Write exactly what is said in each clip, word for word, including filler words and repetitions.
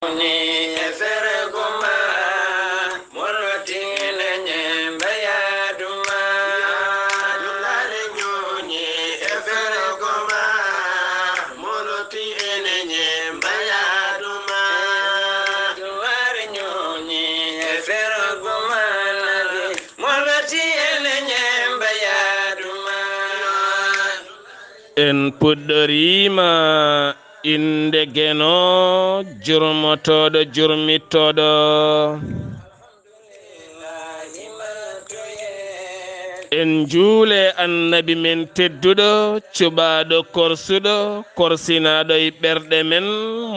En puɗɗoriima innde Geno, jurmotooɗo, jurmittooɗo. En njuule Annabi men tedduɗo, cuɓaaɗo, korsuɗo, korsinaaɗo e ɓerɗe men,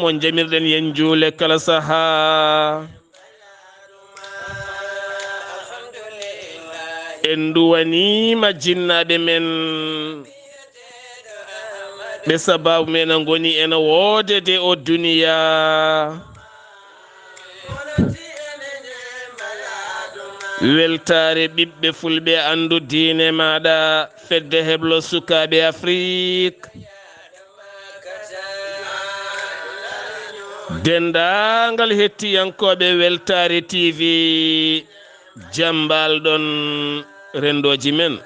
mo njamirɗen yen njuule kala sahaa. En nduwaniima jinnaaɓe men, ɓe sabaabu men ngoni ena woodede o duniyaa. Weltaare ɓiɓɓe fulɓe, anndu diine maaɗa, fedde heblo sukaaɓe Afrik. Denndaangal hettiyankooɓe Weltaare T V, jambalɗon renndooji men.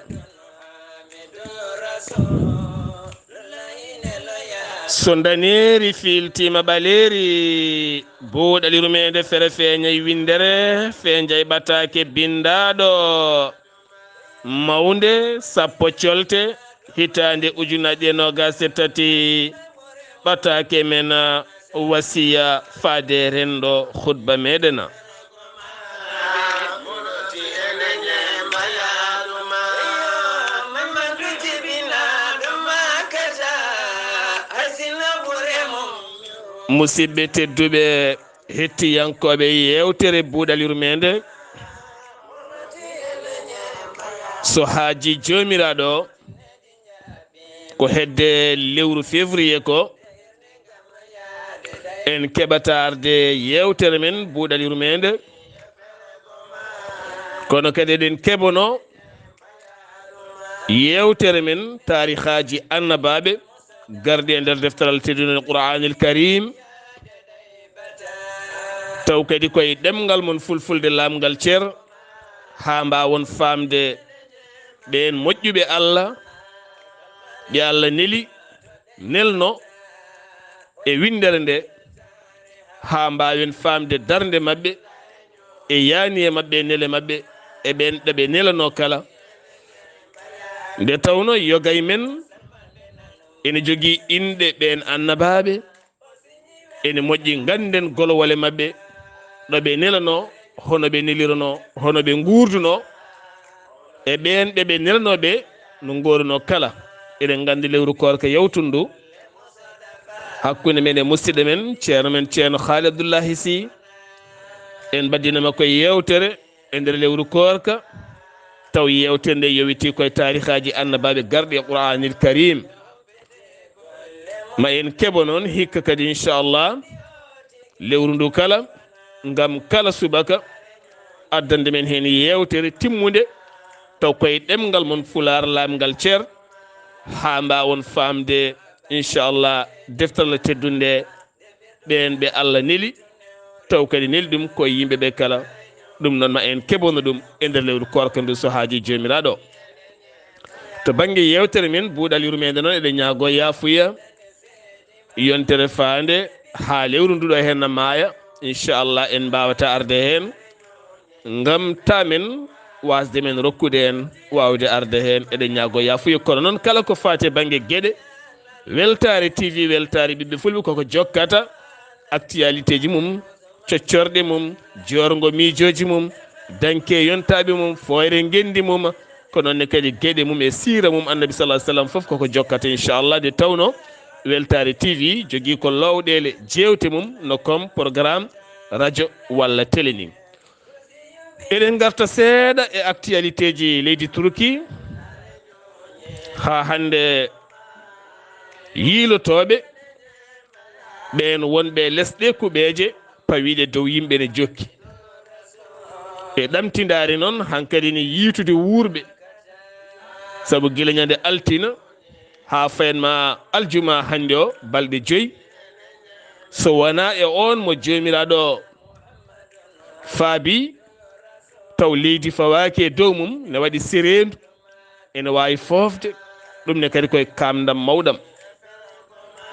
So ndaneeri fiiltiima ɓaleeri, buuɗal yurmeende fere feeñay winndere, feeñay ɓataake binndaaɗo. Mawnde sappo colte, hitaande ujunaaji e noogaas e tati, ɓataake men wasiya faade renndo khutba meɗen. Musidɓe tedduɓe, hettiyankooɓe yeewtere Buuɗal Yurmeende, so haajii Joomiraaɗo, ko hedde lewru février ko en keɓata arde yeewtere men Buuɗal Yurmeende. Kono kadi eɗen keɓono yeewtere men taarihaaji annabaaɓe garɗi e nder deftaral teddungal Qur'aanil Kariim. Taw kadi koye ɗemngal mon fulfulde, laamngal ceer, haa mbaawon faamde ɓeen moƴƴuɓe Allah, ɓe Allah neli, nelno e winndere nde, haa mbaawen faamde darnde maɓɓe, e yaaniye maɓɓe, e nele maɓɓe, e ɓeen ɗo ɓe nelanoo kala. Nde tawnoo yogay men ene jogii inɗe ɓeen annabaaɓe, ene moƴƴi ngannden golwole maɓɓe, ɗo ɓe nelanoo, hono ɓe nelironoo, hono ɓe nguurdunoo, e ɓeen ɓe ɓe nelanoo ɓe no ngoorunoo kala. Eɗen nganndi lewru koorka yawtundu hakkunde men e musidɗo men, ceerno men, ceerno Haali Abdullahi Sy. En mbaɗdinama koye yeewtere e nder lewru koorka, taw yeewtere nde yowitii koye taarihaaji annabaaɓe garɗi e Qur'aanil Kariim. Ma en keɓo noon hikka kadi, inchallah, lewru ndu kala, ngam kala subaka addande men heen yeewtere timmunde, taw koye ɗemngal mon Pulaar, laamngal ceer, haa mbaawon faamde, inchallah, deftere Allah teddunde nde, ɓeen ɓe Allah neli, taw kadi neli ɗum ko yimɓe ɓe kala. Ɗum noon, ma en keɓono ɗum e nder lewru koorka ndu, so haajii Joomiraaɗo. To bannge yeewtere men Buuɗal Yurmeende noon, eɗen ñaagoo yaafuya, yontere faande haa lewru ndu ɗo heen na maaya, inchallah, en mbaawata arde heen. Ngam ta men waasde men rokkude en waawde arde heen, eɗen ñaagoo yaafuya. Kono noon, kala ko faati e bannge geɗe, Weltaare T V, weltaare ɓiɓɓe fulɓe, koko jokkata actualité ji mum, coccorɗe mum, joorngo miijooji mum, danke yontaaɓe mum, fooyre ngenndi mum, ko noon ne kadi geɗe mum e siira mum Annabi sallallahu alaihi wasallam, fof koko jokkata, inchallah. Nde tawnoo Weltaare T V jogii ko lowɗeele jeewte mum no comme programme radio walla télé ni. Eɗen ngarta seeɗa e actualité ji leydi Turki. Haa hannde, yiilotooɓe ɓeen wonɓe e lesɗe kuɓeeje pawiiɗe dow yimɓe ne jokki. E ɗamtindaari noon, hankadi ne yiitude wuurɓe. Sabu gila ñande altine haa fayin ma aljuma hannde o, balɗe joyi, So wonaa e oon mo Joomiraaɗo faabi, taw leydi fawaaki e dow mum, ne waɗi sereendu, ene waawi foofde. Ɗum ne kadi koye kaamndam mawɗam.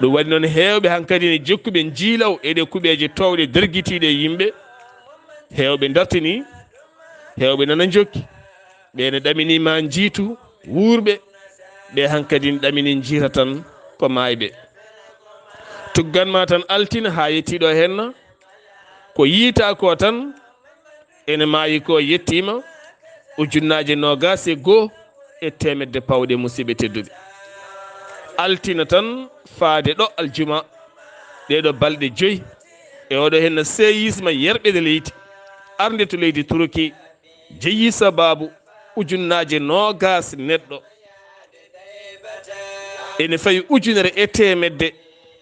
Ɗum waɗi noon heewɓe hankadi ne jokkuɓe njiilaw e ɗe kuɓeeje toowɗe dergitiiɗe e yimɓe. Heewɓe dartinii, heewɓe nana njokki. Ɓe ne ɗaminii ma njiitu wuurɓe, ɓe hankadi ne ɗaminii njiita tan ko maayɓe. Tuggan ma tan altine haa yettii ɗo henna, ko yiita ko tan ene maayi ko yettiima ujunnaaje noogaas e goo e teemedde pawɗe musidɓe tedduɓe. Altina tan faade ɗo aljuma, ɗee ɗo balɗe joyi e oɗo henna seyisma yerɓere leydi, arnde to leydi Turki, jeyi sabaabu ujunnaaje noogaas neɗɗo. Ene fayi ujunere e teemedde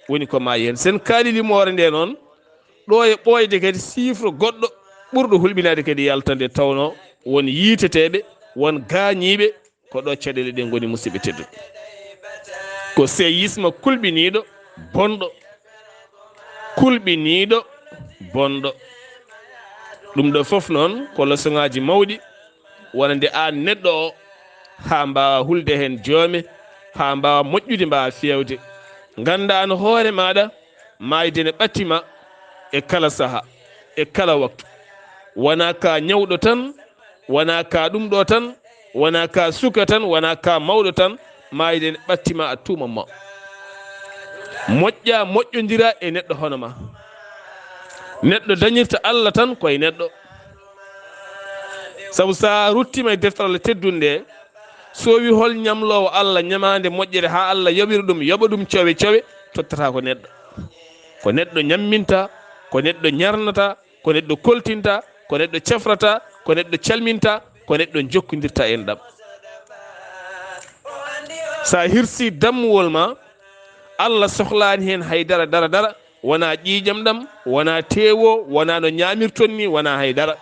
woni ko maayi heen. Sen kaali limoore nde noon, ɗo e ɓooyde kadi siifro goɗɗo ɓurɗo hulɓinaade kadi yaltande, tawnoo won yiiteteeɓe, won gaañiiɓe, ko ɗo caɗeele ɗe ngoni musidɓe tedduɓe. Ko seyisma kulɓiniiɗo, bonɗo. Kulɓiniiɗo, bonɗo. Ɗum ɗo fof noon ko lesoŋaaji mawɗi, wonande aan neɗɗo o, haa mbaawa hulde heen joome, haa mbaawa moƴƴude, mbaawa feewde. Nganndaa aan hoore maaɗa, maayde ne ɓatti ma e kala saha, e kala waktu. Wonaa ka ñawɗo tan, wonaa ka ɗum ɗo tan, wonaa ka suka tan, wonaa ka mawɗo tan, maayde ne ɓatti ma à tout moment. Moƴƴa, moƴƴondira e neɗɗo hono ma. Neɗɗo dañirta Allah tan koye neɗɗo. Sabu sa ruttima e deftere Allah teddunde nde, so wi hol ñamloowo Allah ñamaande moƴƴere haa Allah yoɓira ɗum, yoɓa ɗum cowe cowe, tottata ko neɗɗo. Ko neɗɗo ñamminta, ko neɗɗo ñarnata, ko neɗɗo koltinta, ko neɗɗo cafrata, ko neɗɗo calminta, ko neɗɗo jokkondirta enɗam. Sa hirsi dammuwol ma, Allah sohlaani heen hay dara, dara, dara, wonaa ƴiiƴam ɗam, wonaa teewo, wonaa no ñaamirton ni, wonaa hay dara.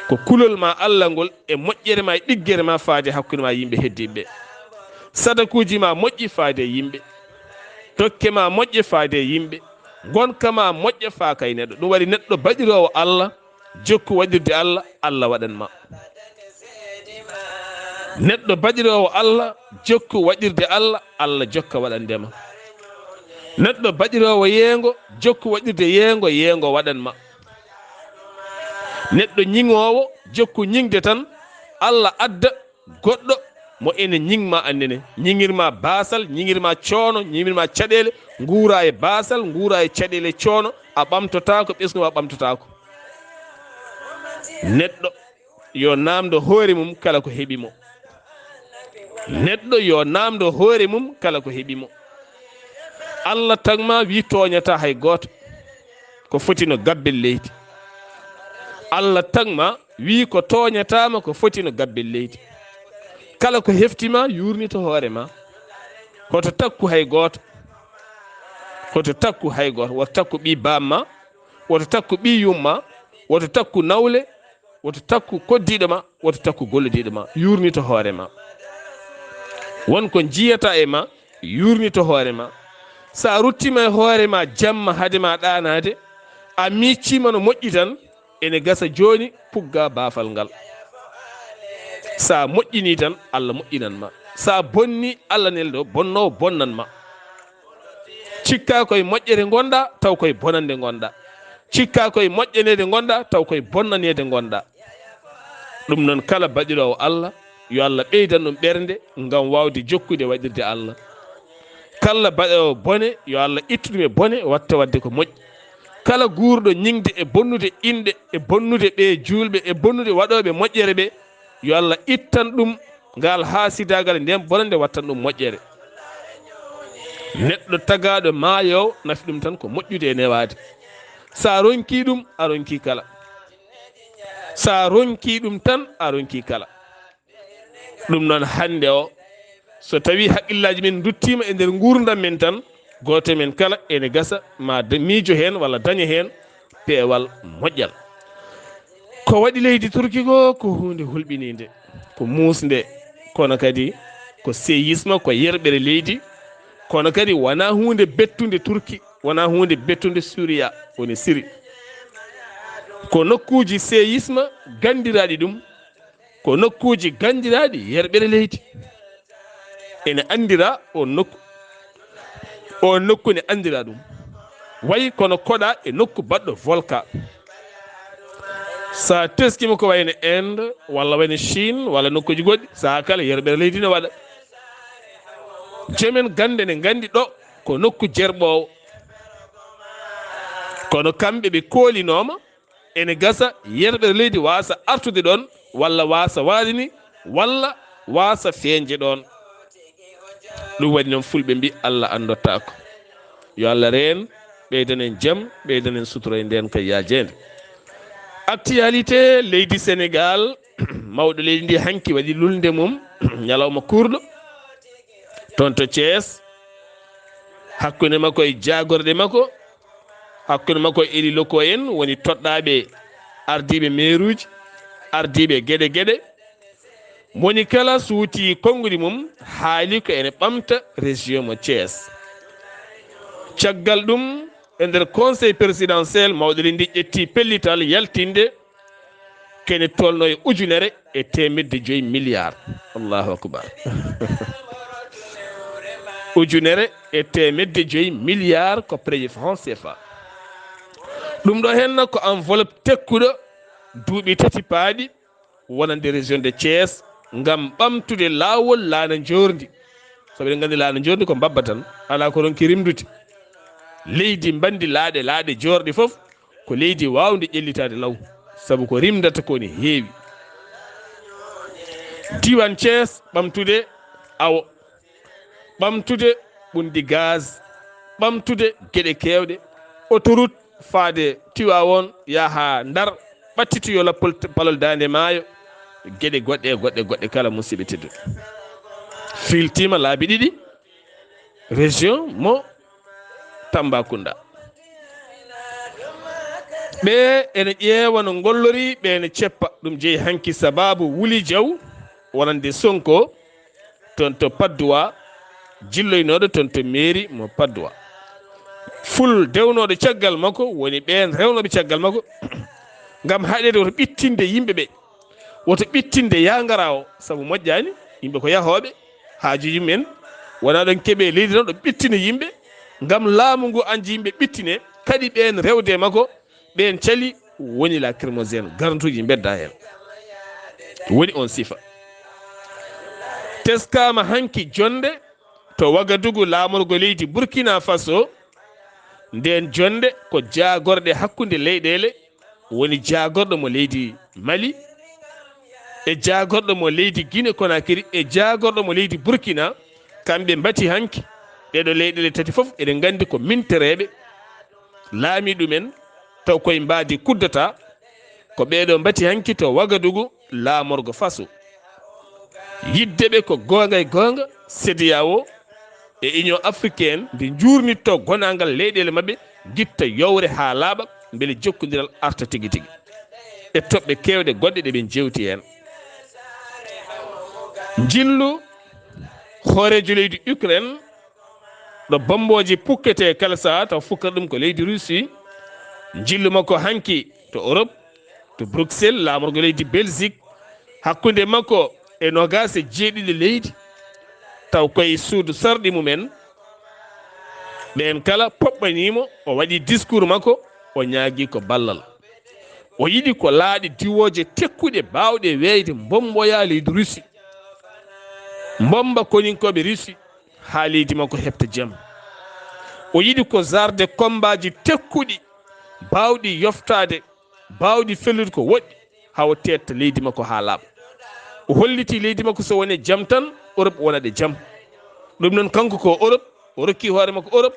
Ko kulol ma Allah ngol e moƴƴere ma e ɗiggere ma faade hakkunde ma yimɓe heddiiɓe ɓe. Sadakuuji ma moƴƴi faade e yimɓe. Dokke ma moƴƴe faade e yimɓe. Ngonka ma moƴƴa faaka e neɗɗo. Ɗum waɗi neɗɗo baɗiroowo Allah, jokku waɗirde Allah, Allah waɗan ma. Neɗɗo baɗiroowo Allah, jokku waɗirde Allah, Allah jokka waɗande ma. Neɗɗo baɗiroowo yeengo, jokku waɗirde yeengo, yeengo waɗan ma. Neɗɗo ñiŋoowo, jokku ñiŋde tan, Allah adda goɗɗo mo ene ñiŋma annene. Ñiŋirma baasal, ñiŋirma coono, ñiŋirma caɗeele, nguura e baasal, nguura e caɗeele coono, a ɓamtotaako, ɓesngu ma ɓamtotaako. Neɗɗo yo naamndo hoore mum kala ko heɓi mo. Neɗɗo yo naamndo hoore mum kala ko heɓi mo. Allah tagma wi tooñata hay gooto ko foti no gabbel leydi. Allah tagma wi ko tooñataama ko foti no gabbel leydi. Kala ko heftima yurnito hoore ma. Hoto takku hay gooto. Hoto takku hay gooto. Woto takku ɓii baamma, woto takku ɓii yumma, woto takku nawle, woto takku koddiiɗo ma, woto takku gollodiiɗo ma. Yurnito hoore ma. Won ko njiyata e ma, yurnito hoore ma. Sa ruttima e hoore ma jamma hade ma ɗaanaade, a miccima no moƴƴi tan, ene gasa jooni pugga baafal ngal. Sa moƴƴini tan, Allah moƴƴinan ma. Sa bonni, Allah neldo bonnoowo bonnan ma. Cikka koye moƴƴere ngonɗa, taw koye bonande ngonɗa. Cikka koye moƴƴaneede ngonɗa, taw koye bonnaneede ngonɗa. Ɗum noon, kala baɗiroowo Allah, yo Allah ɓeydan ɗum ɓernde ngam waawde jokkude waɗirde Allah. Kala baɗiroowo bone, yo Allah ittu ɗum e bone, watta waɗde ko moƴƴi. Kala guurɗo ñiŋde e bonnude inɗe, e bonnude ɓe juulɓe, e bonnude waɗooɓe moƴƴere ɓe, yo Allah ittan ɗum ngal haasidaagal, nden bonande, wattan ɗum moƴƴere. Neɗɗo tagaaɗo maayoowo, nafi ɗum tan ko moƴƴude e newaade. Sa ronki ɗum, a ronki kala. Sa ronki ɗum tan, a ronki kala. Ɗum noon, hannde o, so tawi haqqillaaji men nduttiima e nder nguurndam men tan, gooto men kala ene gasa ma da-, miijo heen walla daña heen peewal moƴƴal. Ko waɗi leydi Turki ko, ko huunde hulɓiniinde, ko muusnde, kono kadi ko seyisma, ko yerɓere leydi, kono kadi wonaa huunde bettunde Turki. wonaa huunde bettunde. Suuriya woni Siri. Ko nokkuuji séisme ganndiraaɗi ɗum, ko nokkuuji ganndiraaɗi yerɓere leydi. Ene anndira o nokku, o nokku ne anndira ɗum. Wayi kono koɗa e nokku baɗɗo volcan. Sa teskima ko wayno Inde, walla wayno Chine, walla nokkuuji goɗɗi, saha kala yerɓere leydi ne waɗa. Jomen gannde ne nganndi ɗo ko nokku jerɓoowo. Kono kamɓe ɓe koolinooma, ene gasa yerɓere leydi waasa artude ɗoon, walla waasa waadini, walla waasa feeñde ɗoon. Ɗum waɗi noon fulɓe mbi Allah anndottaako. Yo Allah reen, ɓeydan en jam, ɓeydan en sutura e ndeen kay yaajeende. Actualité leydi Sénégal, mawɗo leydi ndi hanki waɗi lulnde mum, ñalawma kuurɗo, toon to Thiès, hakkunde makko e jaagorɗe makko, hakkunde makko e élus locaux en, woni toɗɗaaɓe ardiiɓe meeruuji, ardiiɓe geɗe geɗe. Moni kala suuti konnguɗi mum, haali ko ene ɓamta région mo Thiès. Caggal ɗum, e nder conseil présidentiel, mawɗo leydi ndi ƴetti pellital yaltinde kene tolno e ujunere e teemedde joyi milliard. Allahu akbar. Ujunere e teemedde joyi milliard ko peje franc C F A. Ɗum ɗo henna ko enveloppe tekkuɗo duuɓi tati paaɗi wonande région de Thiès ngam ɓamtude laawol laana njoorndi. Sabu eɗen nganndi laana njoorndi ko mbabba tan, alaa ko ronki rimdude. Leydi mbanndi laaɗe, laaɗe joorɗe fof, ko leydi waawndi ƴellitaade law, sabu ko rimdata ko ne heewi. Diiwaan Thiès ɓamtude awo, ɓamtude ɓundi gaz, ɓamtude geɗe keewɗe, autoroute faade Tiwaawoon, yaha Ndar, ɓattitoyo lappol t-, palol Daande Maayo, geɗe goɗɗe e goɗɗe, goɗɗe kala, musidɓe tedduɓe. Fiiltiima laabi ɗiɗi, région mo Tambacounda. Ɓe ene ƴeewa no ngollori, ɓe ene ceppa. Ɗum jeyi hanki sabaabu Wuli Jaw, wonande Sonko, toon to Patte d'Oie, jilloynooɗo toon to mairie mo Patte d'Oie. Ful dewnooɗo caggal makko, woni ɓeen rewnooɓe caggal makko, ngam haɗeede woto ɓittinde yimɓe ɓe, woto ɓittinde yaa ngaraa o, sabu moƴƴaani, yimɓe ko yahooɓe, haajuuji mumen, wonaa ɗoon keɓe leydi tan, ɗo ɓittina yimɓe, ngam laamu ngu anji yimɓe ɓittine, kadi ɓeen rewde e makko, ɓeen cali woni lacrymogène, garntuuji mbedda heen. Woni oon sifa. Teskaama hanki jonnde to Wagadugu, laamorgo leydi Burkina Faso. Ndeen jonnde ko jaagorɗe hakkunde leyɗeele, woni jaagorɗo mo leydi Mali, e jaagorɗo mo leydi Guinée Conakry, e jaagorɗo mo leydi Burkina. Kamɓe mbati hanki, ɗeeɗo leyɗeele tati fof, eɗen nganndi ko mintereeɓe, laamii ɗumen, taw koye mbaadi kuddata, ko ɓeeɗo mbati hanki to Wagadugu, laamorgo Faso. Yidde ɓe ko goonga e goonga, CEDEAO e Union africaine nde njuurnitto gonaangal leyɗeele maɓɓe, ngitta yowre haa laaɓa, mbele jokkondiral arta tigi tigi. E toɓɓe keewɗe goɗɗe ɗe ɓe njeewti heen. Njillu hooreejo leydi Ukraine, ɗo bommbooje pukketee kala sahaa, taw fukkata ɗum ko leydi Russie. Njillu makko hanki to Europe, to Bruxelles, laamorgo leydi Belgique, hakkunde makko e noogaas e jeeɗiɗi leydi, taw koye suudu sarɗi mumen. Ɓeen kala poɓɓanii mo, o waɗi discours makko, o ñaagii ko ballal. O yiɗi ko laaɗe diwooje tekkuɗe, baawɗe weeyde, mbommboya leydi Russie, mbommba koninkooɓe Russie, haa leydi makko heɓta jam. O yiɗi ko zarde kombaaji tekkuɗi, baawɗi yoftaade, baawɗi fellude ko woɗɗi, haa o teetta leydi makko haa laaɓa. O hollitii leydi makko so wonii jam tan, Europe wonat e jam. Ɗum noon, kanko ko Europe, o rokki hoore makko Europe,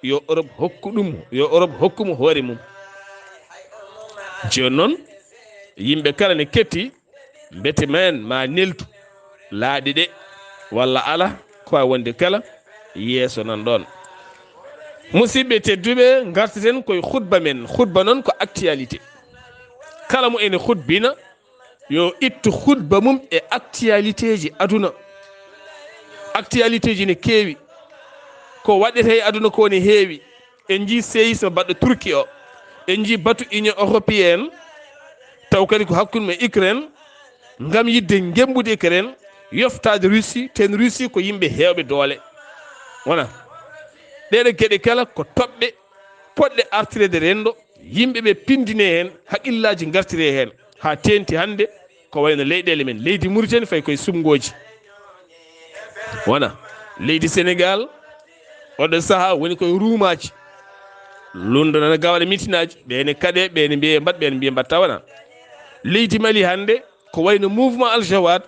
yo Europe hokku ɗum, yo Europe hokku mo hoore mum. Jooni noon, yimɓe kala ne ketti, mbete men ma neltu laaɗe ɗe, walla ala, ko waawi wonde kala, yeeso nan ɗoon. Musidɓe tedduɓe, ngarteten koye khutba men. Khutba noon ko actualité. Kala mo ene khutbina, yo ittu khutba mum e actualité ji aduna. Actualité ji ne keewi. Ko waɗete e aduna ko ne heewi. En njii séisme baɗɗo Turki o. En njii batu Union Européenne, taw kadi ko hakkunde mum e Ukraine, ngam yiɗde ngembude Ukraine, yoftaade Russie, ten Russie ko yimɓe heewɓe doole. Wona ɗeeɗo geɗe kala ko toɓɓe poɗɗe artireede renndo, yimɓe ɓe pindine heen, haqillaaji ngartire heen, haa teenti hannde ko wayno leyɗeele men. Leydi Mauritanie fayi koye sumngooji. Wona leydi Sénégal, oɗo sahaa woni koye ruumaaji. Lunndo nana gawaɗa mitinaaji, ɓe ne kaɗe, ɓe ne mbiye mbaɗ, ɓe ne mbiye mbaɗta. Wona leydi Mali hannde, ko wayno mouvement Al Jawad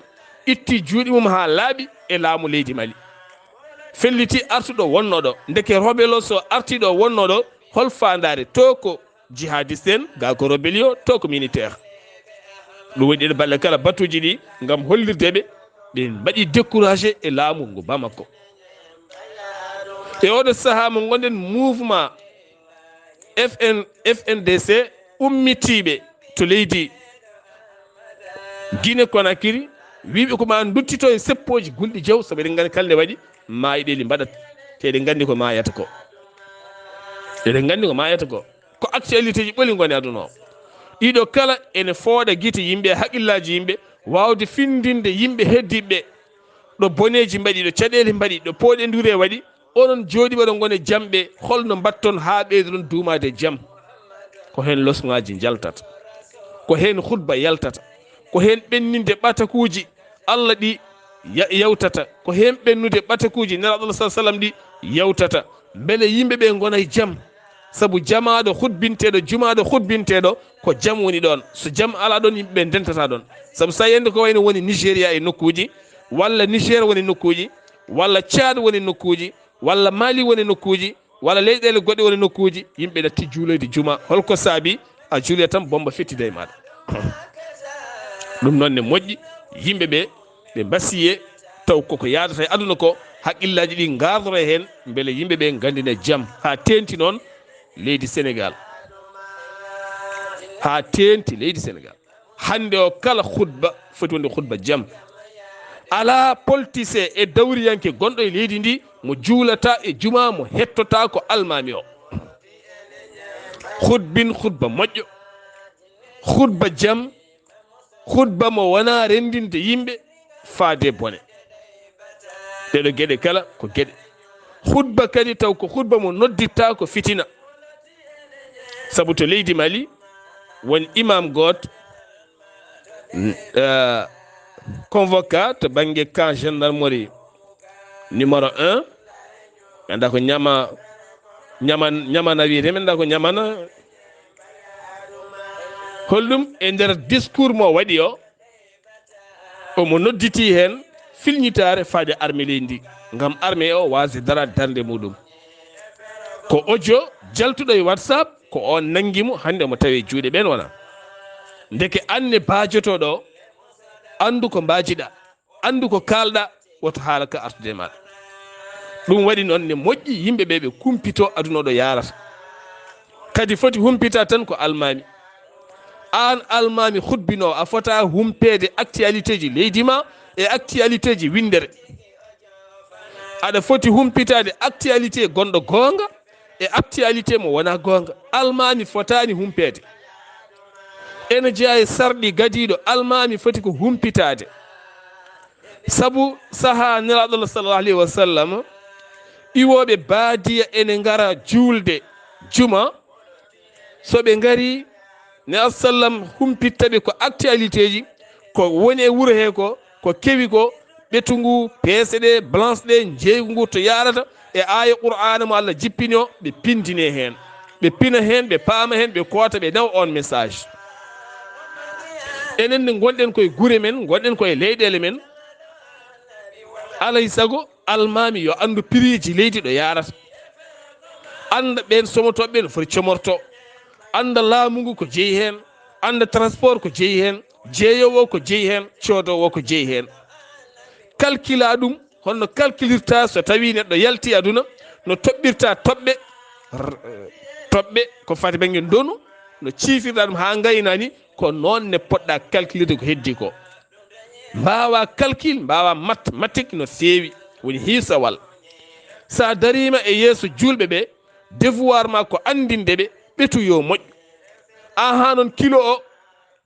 itti juuɗe mum haa laaɓi e laamu leydi Mali. Felliti artuɗo wonnoɗo, ndeke Robelos o artiɗo wonnoɗo, hol faandaare to ko jihadiste en, gaa ko rébellion, to ko militaire. Ɗum waɗi ɗeɗo balle kala batuuji ɗi ngam hollirde ɓe, ɓe mbaɗi découragé e laamu ngu Bamako. E oɗo sahaa mo ngonɗen, mouvement F N, F N D C ummitiiɓe to leydi Guinée Conakry, wiiɓe ko ma nduttito e seppooji gulɗi jaw, sabu eɗen nganndi kala nde waɗi, maayɗeeli mbaɗat, te eɗen nganndi ko maayata ko. Eɗen nganndi ko maayata ko. Ko actualité ji ɓoli ngoni aduna o. Ɗiɗo kala ene fooɗa gite yimɓe, haqillaaji yimɓe, waawde findinde yimɓe heddiɓe ɗo boneeji mbaɗi, ɗo caɗeele mbaɗi, ɗo pooɗe ndure waɗi. Onon jooɗi ɓe ɗo ngone jamɓe, holno mbatton haa ɓeydoɗon duumaade e jam? Ko heen losŋaaji njaltata, ko heen khutba yaltata, ko heen ɓenninde ɓatakuuji Allah ɗi ya-, yawtata, ko heen ɓennude ɓatakuuji Nelaaɗo Allah sallallahu alaihi wasallam ɗi yawtata. Mbele yimɓe ɓe ngona e jam? Sabu jamaaɗo khutbinteeɗo, jumaaɗo khutbinteeɗo, ko jam woni ɗoon. So jam alaa ɗoon, yimɓe ɓe ndentata ɗoon. Sabu so a yiyii ko wayno woni Nigéria e nokkuuji, walla Niger woni nokkuuji, walla Tchad woni nokkuuji, walla Mali woni nokkuuji, walla leyɗeele goɗɗe woni nokkuuji, yimɓe natti juuloyde juma. Holko saabi? A juuloyat tan, bommba fettida e maaɗa. Ɗum noon ne moƴƴi, yimɓe ɓe, ɓe mbasiye, taw koko yaadata e aduna ko, haqillaaji ɗi ngaardora heen, mbele yimɓe ɓe nganndina jam. Haa teenti noon leydi Sénégal. Haa teenti leydi Sénégal. Hannde o, kala khutba foti wonde khutba jam. Alaa politicien e dawriyanke gonɗo e leydi ndi mo juulata e juma, mo hettota ko almaami o. Khutbin khutba moƴƴo, khutba jam, khutba mo wona renndinde yimɓe faade bone. Ɗeɗo geɗe kala ko geɗe. Khutba kadi taw ko khutba mo nodditta ko fitina. Sabu to leydi Mali, won imam gooto, n-, eh, convoqué to bannge camp gendarmerie numéro un. Mi annda ko ñama, ñaman-, ñamana wiyete, mi annda ko ñamana. Holɗum? E nder discours mo waɗi o, omo nodditi heen filñitaare faade armée leydi ndi, ngam armée o waasde daraade darnde muɗum. Ko audio jaltuɗo e WhatsApp, ko on nanngi mo, hannde omo tawi e juuɗe ɓeen wona. Ndeke aan ne baajotooɗo o, anndu ko mbaajiɗaa, anndu ko kaalɗaa, woto haala ka artude e maaɗa. Ɗum waɗi noon ne moƴƴi yimɓe ɓe ɓe kumpito aduna o ɗo yaarata. Kadi foti humpita tan ko almaami. Aan almaami khutbinoowo, a fota humpeede actualité ji leydi ma e actualité ji winndere. Aɗa foti humpitaade actualité gonɗo goonga e actualité mo wonaa goonga. Almaami fotaani humpeede. Ene jeyaa e sarɗi gadiiɗo, almaami foti ko humpitaade. Sabu sahaa Nelaaɗo Allah sallallahu alaihi wa sallam, iwooɓe baadiya ene ngara juulde juma. So ɓe ngari, Nelaaɗo sallam humpitta ɓe ko actualité ji, ko woni e wuro he ko, ko kewi ko, ɓetu ngu, peese ɗe, balance ɗe, njeeygu ngu to yaarata, e aaya Qur'aana mo Allah jippini o, ɓe pindine heen. Ɓe pina heen, ɓe paama heen, ɓe koota, ɓe nawa on message. Enen ne ngonɗen koye gure men, ngonɗen koye leyɗeele men. Alay sago, almaami yo anndu prix ji leydi ɗo yaarata. Annda ɓeen somotooɓe ɓe no foti comorto. Annda laamu ngu ko jeyi heen. Annda transport ko jeyi heen. Jeeyoowo ko jeyi heen. Coodoowo ko jeyi heen. Calcula ɗum, honno calculirta so tawi neɗɗo yalti aduna, no toɓɓirta toɓɓe, r-, toɓɓe ko fati bannge ndonu, no ciifirɗa ɗum haa ngayna ni, ko noon ne poɗɗa calculirde ko heddi ko. Mbaawa calcul, mbaawa mathématique no feewi, woni hiisawal. Sa dariima e yeeso juulɓe ɓe, Devoir ma ko anndinde ɓe, ɓetu yo moƴƴu. Ahaa, noon kilo o,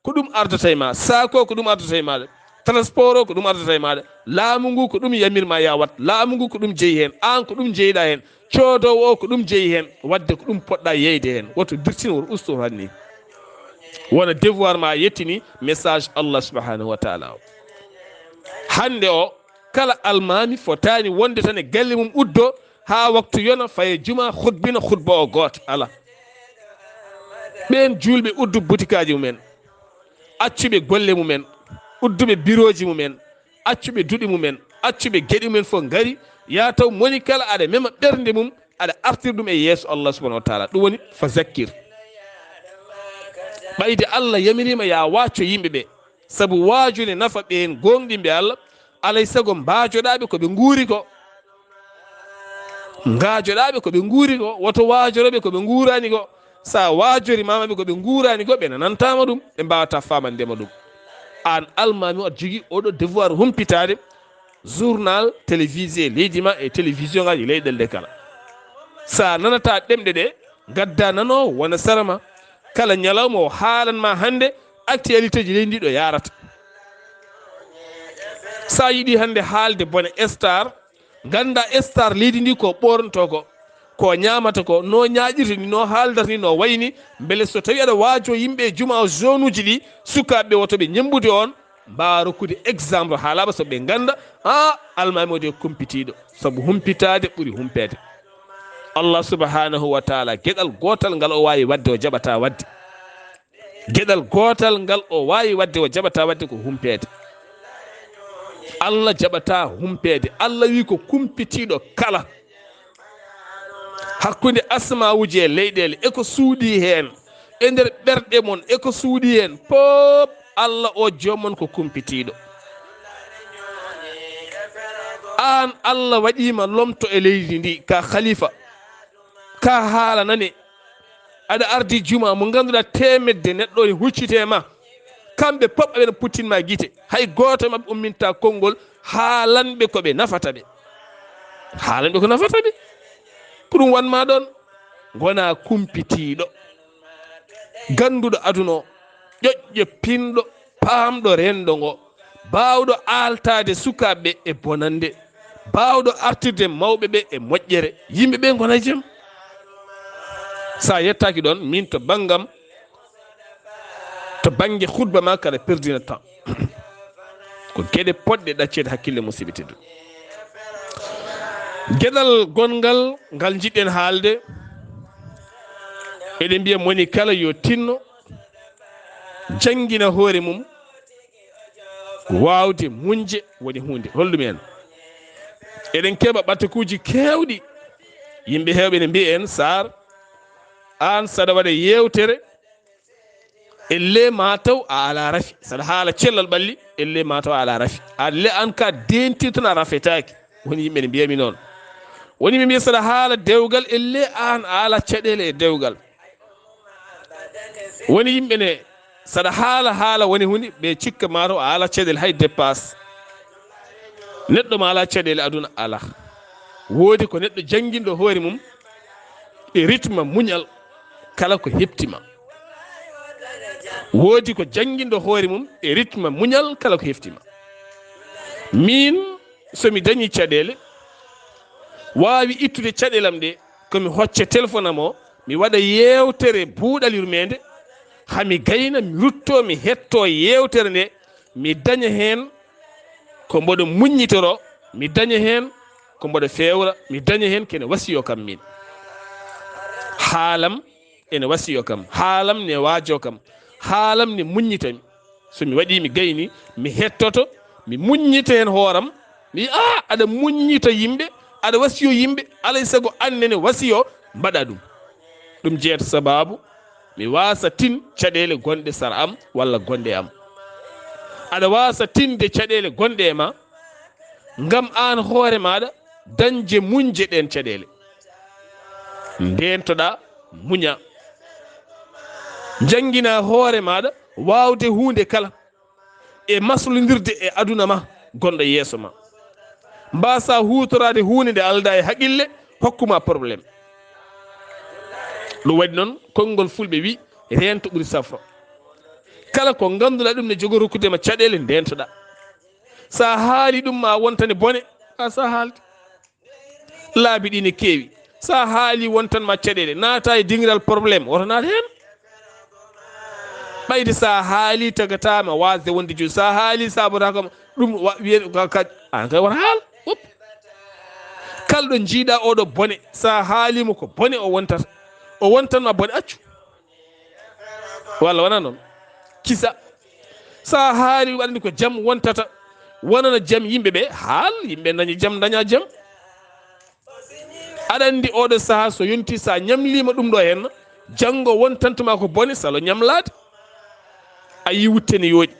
ko ɗum ardata e ma. Sac o, ko ɗum ardata e maaɗa. Transport o, ko ɗum ardata e maaɗa. Laamu ngu, ko ɗum yamir ma ya wat. Laamu ngu, ko ɗum jeyi heen. Aan, ko ɗum jeyɗa heen. Coodoowo o, ko ɗum jeyi heen. Wadde ko ɗum poɗɗa yeyde heen. Woto dirtin, woto usto tan ni. Wona devoir ma yettini message Allah subhanahu wa taala o. Hannde o, kala almaami fotaani wonde tan e galle mum uddo haa waktu yona, faye juma, khutbina khutba o gooto. Alaa. Ɓeen juulɓe uddu butikaaji mumen, accuɓe golle mumen, udduɓe birooji mumen, accuɓe duɗi mumen, accuɓe geɗe mumen fof ngari, yaa taw moni kala aɗa mema ɓernde mum, aɗa artir ɗum e yeeso Allah subhanahu wa taala. Ɗum woni fa zakkir. Ɓayde Allah yamiriima ya wacco yimɓe ɓe, sabu waaju ne nafa ɓeen gooŋɗinɓe Allah, alay sago mbaajoɗaa ɓe ko ɓe nguuri ko. Ngaajoɗaa ɓe ko ɓe nguuri ko, woto waajoro ɓe ko ɓe nguuraani ko. So a waajorimaama ɓe ko ɓe nguuraani ko, ɓe nanantaama ɗum, ɓe mbaawataa faamande ma ɗum. Aan almaami o, aɗa jogii oɗo devoir humpitaade journal télévisé leydi ma e télévision ngaaji leyɗeele ɗe kala. So a nanataa ɗemɗe ɗe, ngaddaa nanoowo wona sara ma. Kala ñalawma o haalan ma hannde actualité ji leydi ndi ɗo yaarata. So a yiɗi hannde haalde bone star, ngannda star leydi ndi ko ɓoornotoo ko, ko ñaamata ko, no ñaaƴirta ni, no haaldata ni, no wayi ni, mbele so tawi aɗa waajo yimɓe e juma o, zone uji ɗi, sukaaɓe ɓe woto ɓe ñemmbude on, mbaawa rokkude exemple haalaaɓe so ɓe ngannda, a, almaami o de kumpitiiɗo, sabu humpitaade ɓuri humpeede. Allah subhanahu wa taala, geɗal gootal ngal o waawi waɗde, o jaɓataa waɗde. Geɗal gootal ngal o waawi waɗde, o jaɓataa waɗde ko humpeede. Allah jaɓataa humpeede. Allah wi ko kumpitiiɗo kala. Hakkunde asmaawuji e leyɗeele, e ko suuɗii heen, e nder ɓerɗe mon, e ko suuɗii heen, pop, Allah o joom mon ko kumpitiiɗo. Aan, Allah waɗiima lomto e leydi ndi, ka khalifa, ka haala nane. Aɗa ardi juma mo ngannduɗaa teemedde neɗɗo ne huccite ma. Kamɓe pop aɓe puttin ma gite. Hay gooto maɓɓe umminta konngol haalanɓe ko ɓe nafata ɓe. Haalanɓe ko nafata ɓe. Ko ɗum wanma ɗoon. Ngona kumpitiiɗo. Gannduɗo aduna o. Ƴoƴƴo pinɗo, paamɗo renndo ngo. Baawɗo aaltaade sukaaɓe e bonannde. Baawɗo artirde mawɓe ɓe e moƴƴere. Yimɓe ɓe ngona e jam. So a yettaaki ɗoon, min to banngam, to bannge khutba ma, kaɗa perdre temps. Ko geɗe poɗɗe ɗacceede hakkille, musidɓe tedduɓe. Geɗal gonngal ngal njiɗɗen haalde, eɗen mbiya moni kala yo tinno janngina hoore mum, waawde muñde woni huunde. Holɗum en? Eɗen keɓa ɓatakuuji keewɗi. Yimɓe heewɓe ne mbiya en, Saar, aan saɗa waɗa yeewtere, elle ma taw a alaa rafi. Saɗa haala cellal ɓalli, elle ma taw a alaa rafi. Alle aan ka dentirtana rafetaaki. Woni yimɓe ne mbiyami noon. Woni mi mbiya saɗa haala dewgal, elle aan a alaa caɗeele e dewgal. Woni yimɓe ne, saɗa haala, haala woni huunde, ɓe cikka ma taw a alaa caɗeele hay dépasse. Neɗɗo ma alaa caɗeele aduna, alaa. Woodi ko neɗɗo jannginɗo hoore mum e rythme muñal, kala ko heɓti ma. Woodi ko jannginɗo hoore mum e rythme muñal, kala ko heɓti ma. Min, so mi dañi caɗeele, waawi ittude caɗeele am ɗe, ko mi hocca téléphone am o, mi waɗa yeewtere buuɗal yurmeende, haa mi gayna, mi rutto, mi hetto yeewtere nde, mi daña heen ko mboɗo muññitoro, mi daña heen ko mboɗo feewra, mi daña heen kene wasiyo kam min. Haalam ene wasiyo kam, haalam ne waajo kam, haalam ne muññitami. So mi waɗii, mi gayni, mi hettoto, mi muññita heen hooram. Mi wiya, "Ah, aɗa muññita yimɓe, aɗa wasiyo yimɓe, alay sago aan nene wasiyo, mbaɗa ɗum." Ɗum jeeyata sabaabu mi waasa tin caɗeele gonɗe sara am walla gonɗe am. Aɗa waasa tinde caɗeele gonɗe e ma, ngam aan hoore maaɗa dañde muñde ɗeen caɗeele. Ndeentoɗaa, muña. Njanngina hoore maaɗa waawde huunde kala e maslondirde e aduna ma gonɗo yeeso ma. Mbaasa huutoraade huunde nde aldaa e haqille, hokkuma problème. Ɗum waɗi noon, konngol fulɓe wi, reento ɓuri safro. Kala ko ngannduɗaa ɗum ne jogo rokkude ma caɗeele, ndeentoɗaa. So a haali ɗum, ma wontane bone, a so a haalde. Laabi ɗi ne keewi. So a haali wontan ma caɗeele, naata e dingiral problème, woto naat heen. Ɓayde so a haali tagataa ma waasde wonde jooni. So a haali sabotaaka ma, ɗum wa-, wiye ka, ka, an kay wota haal. Wop. Kala ɗo njiiɗaa oɗo bone, so a haali mo ko bone o wontata. O wontan ma bone, accu. Walla wonaa noon? Kisa. So a haali waɗani ko jam wontata, wonana jam yimɓe ɓe, haal yimɓe daña jam, daña jam. Aɗa anndi oɗo sahaa so yonti, so a ñamliima ɗum ɗo heen, janngo wontantuma ko bone, salo ñamlaade. A yii wutte ne yooɗi,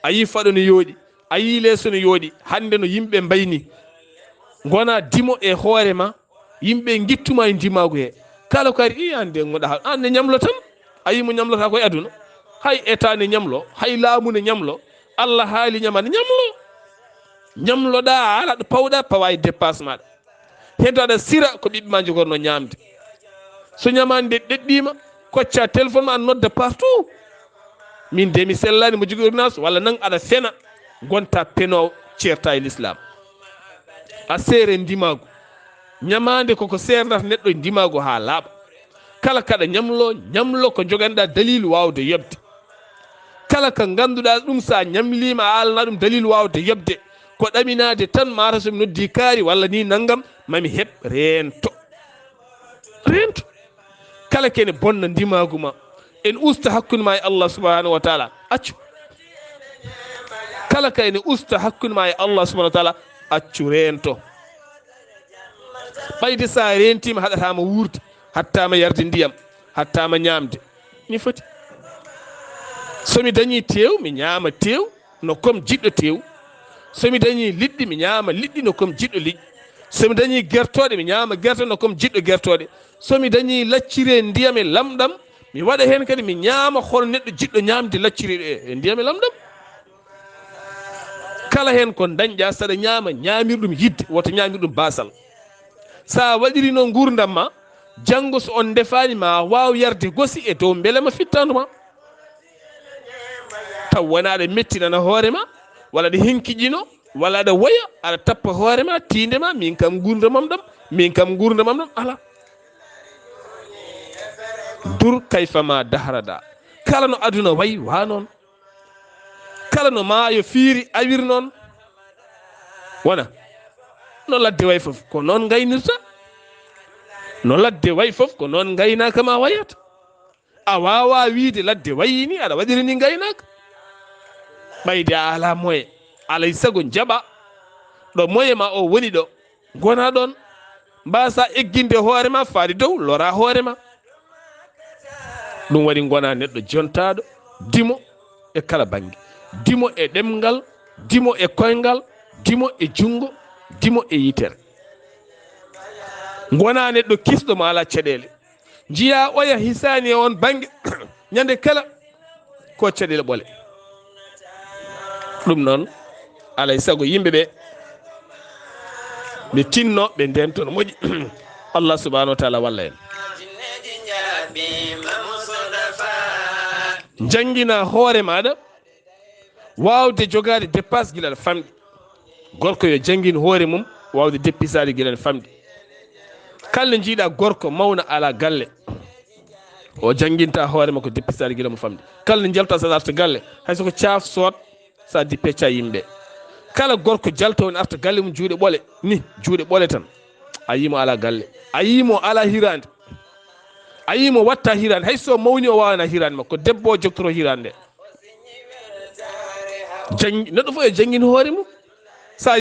a yii faɗo ne yooɗi, a yii leeso ne yooɗi, hannde no yimɓe mbayni. Ngona dimo e hoore ma, yimɓe ngittuma e ndimaagu he. Kala ko ari, "Ii, an de ngoɗa ha-, an ne ñamlo tan." A yii mo ñamlota ko e aduna. Hay état ne ñamlo, hay laamu ne ñamlo. Allah haali ñama ne ñamlo. Ñamloɗa, ala ɗo pawɗa, pawa e dépasse maɗa. Heddo aɗa sira ko ɓiɓɓe ma jogorno ñamde. So ñamaande ɗeɗɗiima, kocca téléphone ma, a nodda partout. Min de mi sellaani, mo jogii ordonnance, walla nan aɗa fena, gonta penoowo, ceerta e l'islam. A seere ndimaagu. Ñamaande koko seernata neɗɗo e ndimaagu haa laaɓa. Kala kaɗa ñamlo, ñamlo ko joganɗa daliil waawde yoɓde. Kala ka ngannduɗaa ɗum, so a ñamliima, a alana ɗum daliil waawde yoɓde. Ko ɗaminaade tan, mata so mi noddi kaari walla ni nanngam, mami heɓ reento. Reento. Kala kene bonna ndimaagu ma. En usta hakkunde ma e Allah subhanahu wa taala. Accu. Kala ka ene usta hakkunde ma e Allah subhanahu wa taala, accu reento. Ɓayde so a reentiima, haɗataa ma wuurde, haɗataa ma yarde ndiyam, haɗataa ma ñaamde. Mi foti. So mi dañii teew, mi ñaama teew no comme jiɗɗo teew. So mi dañii liɗɗi, mi ñaama liɗɗi no comme jiɗɗo liƴƴi. So mi dañii gertooɗe, mi ñaama gerte no comme jiɗɗo gertooɗe. So mi dañii lacciri e ndiyam e lamɗam, mi waɗa heen kadi, mi ñaama hono neɗɗo jiɗɗo ñaamde lacciri e, e ndiyam e lamɗam. Kala heen ko dañɗa, saɗa ñaama, ñaamirɗum yidde, woto ñaamirɗum baasal. So a waɗiri noon nguurndam ma, janngo so on ndefaani, ma waaw yarde gosi e dow mbelema fittandu ma. Taw wona aɗa mettinana hoore ma, walla aɗa hinkiƴino, walla aɗa woya, aɗa tappa hoore ma, tiinde ma, min kam nguurndam am ɗam, min kam nguurndam am ɗam, alaa. Dur kayfa ma dahrada. Kala no aduna wayi, wa noon. Kala no maayo fiiri, awir noon. Wona no ladde wayi fof, ko noon ngaynirta. No ladde wayi fof, ko noon ngaynaaka ma wayata. A waawaa wiyde ladde wayi ni, aɗa waɗiri ni ngaynaaka. Ɓayde a alaa moye, alay sago njaɓa ɗo moye ma o woni ɗo. Ngona ɗoon, mbaasa egginde hoore ma faade dow, lora hoore ma. Ɗum waɗi ngona neɗɗo jontaaɗo, dimo e kala bannge. Dimo e ɗemngal, dimo e koyngal, dimo e junngo, dimo e yitere. Ngona neɗɗo kisɗo mo alaa caɗeele. Njiyaa oya hisaani e oon bannge, ñande kala ko caɗeele ɓole. Ɗum noon, alay sago yimɓe ɓe, ɓe tinno, ɓe ndento no moƴƴi. Allah subhanahu wa taala walla en. Janngina hoore maaɗa waawde jogaade dépasse gila aɗa famɗi. Gorko yo janngin hoore mum waawde deppisaade gila aɗa famɗi. Kala njiiɗa gorko mawna ala galle, o jannginta hoore makko deppisaade gila mo famɗi. Kala njalta sa arta galle, hay so ko caaf sood, sa di pecca yimɓe. Kala gorko jalto woni arta galle mum juuɗe ɓole, ni juuɗe ɓole tan. A yimo ala galle, a yimo ala hirande. A yimo watta hirande, hay so mawni o wawana hirande makko, debbo o jogtoro hirande nde. Janngi-, neɗɗo fof e janngin hoore mum.